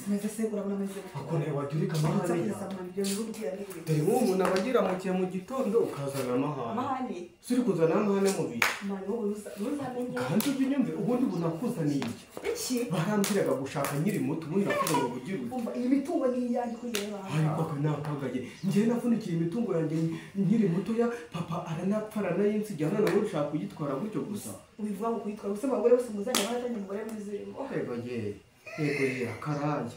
Meze se urabona meze gute? Ako nawe wajya ureka amahane yawe. Dore nk'ubu umuntu aba agiramukiye mu gitondo ukazana amahane. Amahane? Si uri kuzana amahane mu bihe. Mani wowe ntuzamenye. Kandi ujye unyumve ubundi ubu nakuzaniye iki? Iki? Barambwiraga gushaka nkiri muto ubundi nakuze ngo ugire uti. Umva iyi mitungo ni iyanjye kuyireba. Ariko aka ni akagaye. Njyewe navunikiye imitungo yanjye nkiri mutoya papa aranapfa aranayinsigira none wowe ushaka kuyitwara gutyo gusa. Ubivuga ngo kuyitwara gusa abagore bose muzanye baratanye umugore mwizirimo. Yego ye. Yego ye akaraye.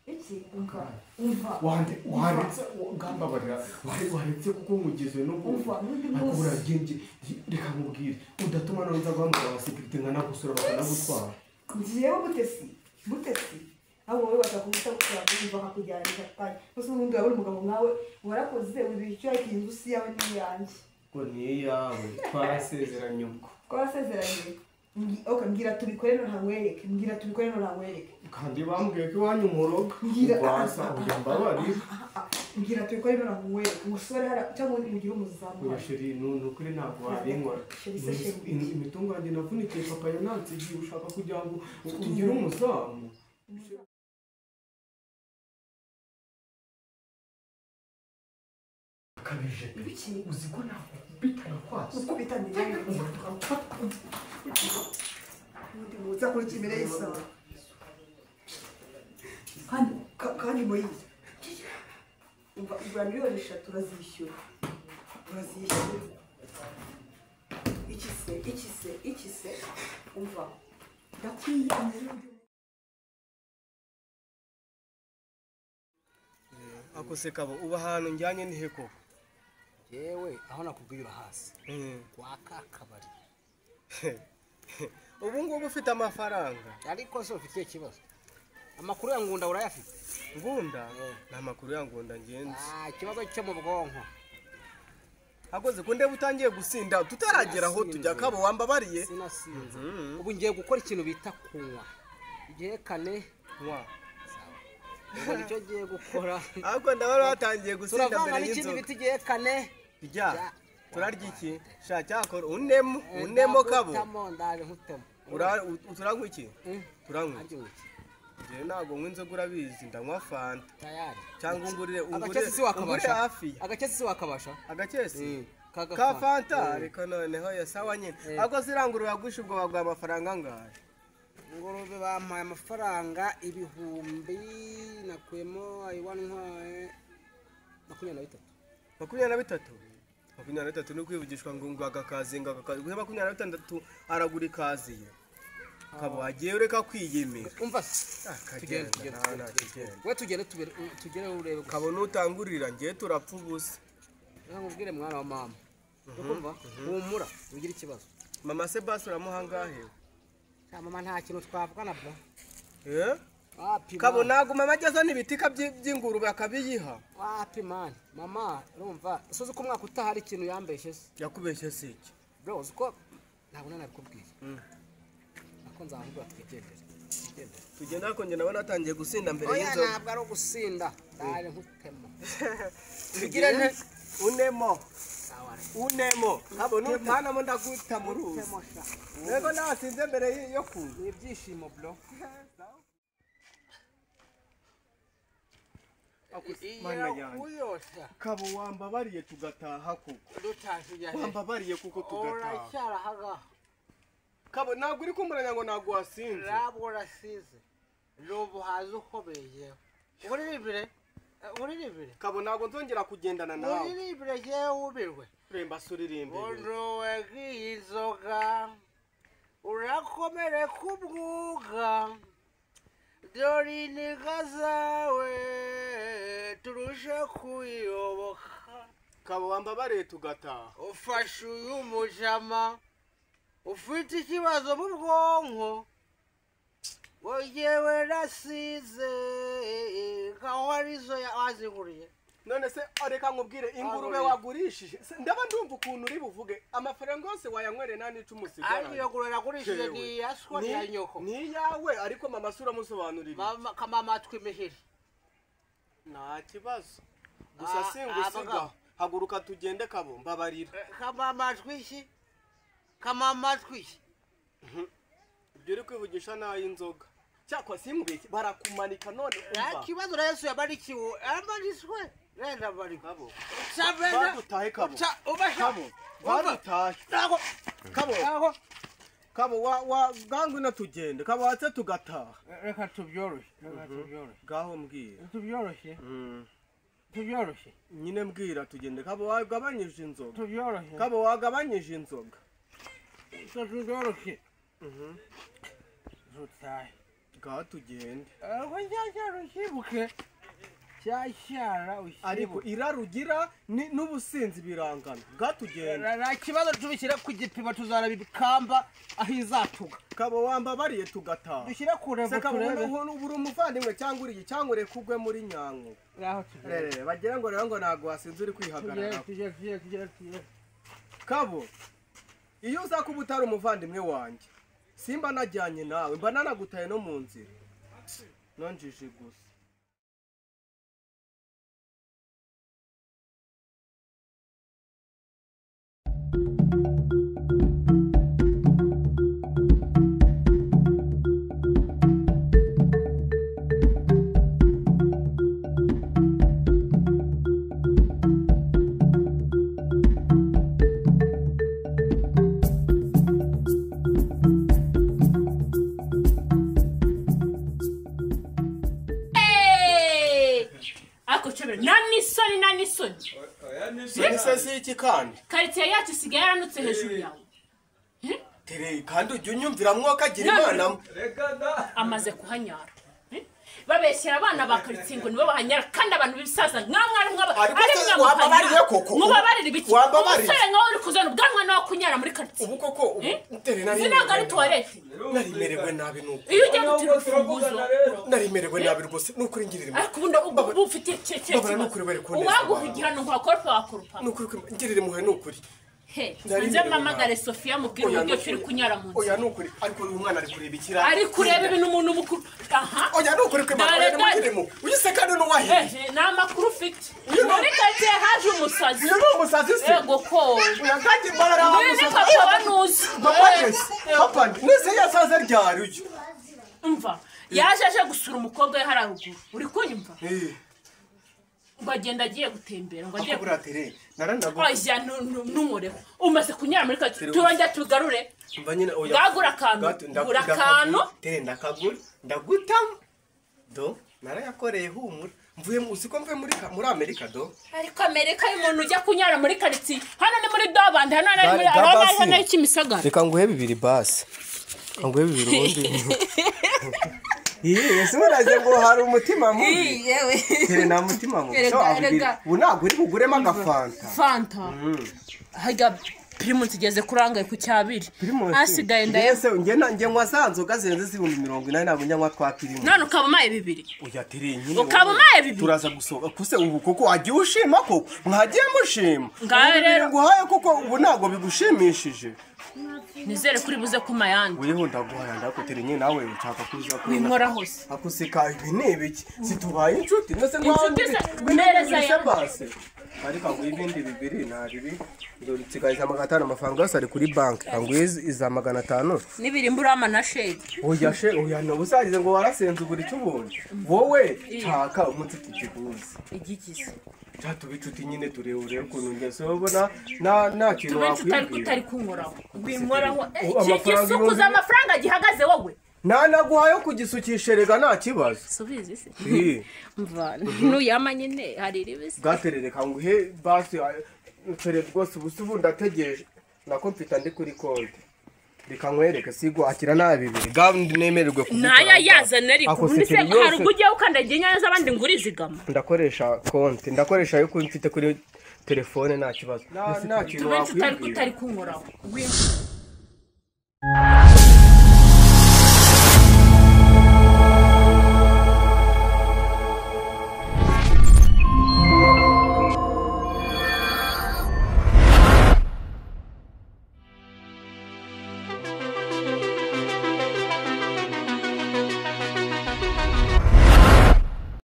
Iki? Umva. Umva. Wanditse ugambabarira waretse kuko nkugize no umva n'undi munsi. Uragenje reka nkubwire udatuma none nza guhamagara abasekirite nkanagusura bakanagutwara. Njyewe Mutesi Mutesi abo wowe batakumva kumva bakakujyana kanya. Gusa ubundi urabona umugabo nkawe warakoze wibicyo ariko inzu si yawe ni iyanjye. Ngo ni iyawe twarasezeranye ubwo. Twarasezeranye. Okay, mbwira tubikore none nkwereke. Mbwira tubikore none nkwereke. Kandi bambwiye ko iwanyu umuroga. Ubasa uyambabarira. Mbwira tubikore none nkwereke. Umusore hara cyangwa ugire umuzamu. Oya chérie ni ukuri ntabwo wabinkora. Imitungo yanjye navunikiye papa yanansigiye ushaka kugira ngo ugire umuzamu. Kabije. Uzi ko nakubita nakwasi. Ukubita ni rero. Undi muza kuri kimere y'isaba. Kandi kandi Moyize. Umva igura 3 miliyoni urazishyura. Urazishyura. Iki se iki se iki se umva. Ndakwiye. Ako se kabo uba ahantu njyanye ni he koko? Yewe aho nakubwiye urahasi. Kwa kakabari. Ubu ngubu ufite amafaranga. Ariko se ufite ikibazo? Amakuru ya Ngunda urayafite? Ngunda? Ni amakuru ya Ngunda ngenzi. Ah, ikibazo cyo mu bwonko. Akoze ko ndeba utangiye gusinda tutaragera aho tujya kabo wambabariye. Sinasinze. Ubu ngiye gukora ikintu bita kunywa. Igihekane nywa. Ubwo nicyo ngiye gukora. Ariko ndabona watangiye gusinda mbere y'inzoga. Turavanga n'ikindi bita igihekane. Rya. Turarya iki? Sha cyakora unemo unemo kabo. Ndaje nkutemo. Turanywa iki? Turanywa iki? Ngiye ntago nywa inzoga urabizi ndanywa fanta. Tayari. Cyangwa ungurire ungurire hafi. Agakesi si wakabasha. Agakesi? Ka fanta ariko noneho ya sawa nyine. Ariko zirangurura gusha ubwo baguha amafaranga angahe? Ingurube bampaye amafaranga ibihumbi nakuyemo ayiwantwaye 23. 23? 23 ni kwivugishwa ngo ngo agakazinga agakazi. 26 aragura ikaziye. Kabo wagiye ureka kwiyemera. Umva se. Tugende tugende. We tugende tugere urebe. Kabo nutangurira ngiye turapfa ubusa. Reka nkubwire mwana wa mama. Ukumva? Humura ugira ikibazo. Mama se basi uramuha angahe? Mama nta kintu twavugana bro. Eh? Wapi? Kabo nago mama ageza nibitika by'ingurube akabiyiha. Wapi man? Mama urumva soze ko umwaka utahari ikintu yambeshye se. Yakubeshye se iki? Bro uzi ko ntabwo nanabikubwiye. Ako nzahubwo twigendere. Tugenda ariko njye nabona natangiye gusinda mbere y'inzoga. Oya ntabwo ari ugusinda. Ndaje nkutemo. Tugire nte unemo. Unemo. Kabo nutanamo ndaguta mu ruzi. Nego nasinze mbere yo kunywa. Ni ibyishimo bro. Mana yanjye. Kabo wambabariye tugataha koko. Wambabariye kuko tugataha. Kabo ntabwo uri kumuranya ngo ntabwo wasinze. Ntabwo urasize. N'ubu haza ukomeye. Uririmbire. Uririmbire. Kabo ntabwo nzongera kugendana nawe. Uririmbire yewe ubirwe. Remba se uririmbire. Uruwe bw'inzoga urakomere kubwuga dore iniga zawe turushe kuyoboka. Kabo wambabariye tugataha. Ufashe uyu mujama ufite ikibazo mu bwonko ngo yewe nasize nkaho arizo waziguriye. None se reka nkubwire ingurube wagurishije ndaba ndumva ukuntu uri buvuge amafaranga yose wayanywereye nta n'icumi usigaranye. Ariko iyo ngurube nagurishije ni iya swa ni iya nyoko. Ni iyawe ariko mama se uramusobanurira. Mama kamama twimihiri. Nta kibazo. Gusa singusiga haguruka tugende Kabo mbabarira. Kamama twiki? Kamama twiki? Ibyo uri kwivugisha ni ay'inzoga. Cyakwa sinkubeshye barakumanika none umva. Ikibazo rero Yesu yabarikiwe amariswe renda bari Kabo. Sabena Badutahe kabo. Kabo. Badutahe. Kabo. Kabo wa gangwino tugende. Kabo watse tugataha. Reka tubyoroshye. Reka tubyoroshye. Gaho mbwira. Tubyoroshye. Tubyoroshye. Nyine mbwira tugende. Kabo wagabanyije inzoga. Tubyoroshye. Kabo wagabanyije inzoga. Tubyoroshye. Dutahe. Gaho tugende. Ariko cyashyara ushibuke. Cyashyara ushibuke. Ariko irarugira n'ubusinzi birangana. Gaho tugende. Nta kibazo tubishyira ku gipimo tuzarabikamba aho izatuga. Kabo wambabariye tugataha. Dushyire ku revo turebe. Uri umuvandimwe cyangwa uri cyangwa ureke ugwe muri nyango. Ngaho tugende. Bagira ngo rero ngo ntabwo wasinze uri kwihagarara. Tugende. Kabo iyo uza kuba utari umuvandimwe wanjye simba najyanye nawe mba nanagutaye no mu nzira. Nonjije gusa. Nani soni. Ese iki kandi? Quartier yacu isigaye yaranutse hejuru yawe. Tere kandi ujye unyumvira mwokagira Imana. Reka da. Amaze kuhanyara. Babeshyira abana ba quartier ngo nibo bahanyara kandi abantu bisaza nkamwe mwaba ari wambabariye koko. Mubabarira ibiki? Wambabariye. Umusore nkawe uri kuzana ubwanwa nawe kunyara muri quartier. Ubu koko tere nari. Zinaga ari toilette. Narimerewe nabi nuko. Iyo ujya gutira urufunguzo. Narimerewe nabi rwose nukuri ngirira. Ariko ubundi ubu ufite cece. Uwaguha igihano ngo wakoropa wakoropa. Nukuri ngirira impuhwe nukuri. He, nze mpamagare Sofia mubwire uburyo turi kunyara mu nzu. Oya nukuri ariko uyu mwana ari kureba ikira. Ari kureba ibintu umuntu mukuru. Aha. Oya nukuri kwimana ngirira uyu se kandi nuwahe. Nta makuru ufite. Muri quartier haje umusazi. Uyu ni umusazi se? Yego ko. Uyu kandi mbarara umusazi. Papa wanuzi. Papa nese. Papa nese yasaze ryari uyu. Umva. Yaje aje gusura umukobwa we hararuguru. Uri kunyumva? Ngo agenda agiye gutembera ngo agiye kuratere naranago oya nunkoreho umaze kunyara muri quartier turongera tugarure umva nyine oya ndagura akantu gura akantu tere ndakagura ndaguta do narayakoreye humura mvuye usiko mvuye muri Amerika do ariko Amerika y'umuntu ujya kunyara muri quartier hano ni muri Dobandi hano ni muri hano ni Kimisagara reka nguhe bibiri basi nguhe bibiri ubundi Ese uraje ngo hari umutima mubi. Yewe. Tere nta mutima mubi. Ubu ntabwo uri buguremo agafanta. Fanta. Hajya Primus igeze kurangaye ku cyabiri. Asigaye ndayese nge nywa za nzoga zirenze z'ibihumbi 80 ntabwo nywa twa Primus. None ukaba umaye bibiri. Oya tere nyine. Ukaba umaye bibiri. Turaza gusohoka kuse ubu koko wagiye ushima koko mwagiye mushima. Ngahe rero nguhaye koko ubu ntabwo bigushimishije. Nizere kuri buze kuma yandi. Weho ndaguhaya ndakutere nyine nawe ushaka kuza kubona. Winkora hose. Akuseka ibi ni ibiki? Situbaye inshuti nose ngwandi. Mereza ya base. Ariko ngo ibindi bibiri na bibi nsigaye 500 amafaranga yose ari kuri banki. Ngo iza 500. Nibiri mbura na shade. Oya she oya no uzagize ngo warasenze ugura icyo ubonye. Wowe shaka umunsi tukiguze. Igikize. Cyatuba inshuti nyine turebe ukuntu ngese ubona nta kintu wakwibwira. Utari kunkoraho. Winkoraho. Igisukuza amafaranga gihagaze wowe. Nanaguhaye kugisukisha rega nta kibazo. Subizi se. Mva nuyama nyine hari ribisi. Gaterereka nguhe basi tere rwose ubu ubu ndategereje nako mfite andi kuri konti. Reka nkwereke sigo akira na bibiri. Gandi nemererwe kuguta. Naya yazana ariko ubundi se hari ubwo ukandagiye inyanya z'abandi nguri zigama. Ndakoresha konti, ndakoresha yo mfite kuri telefone nta kibazo. Nta kintu wakwibwira. Utari kunkoraho.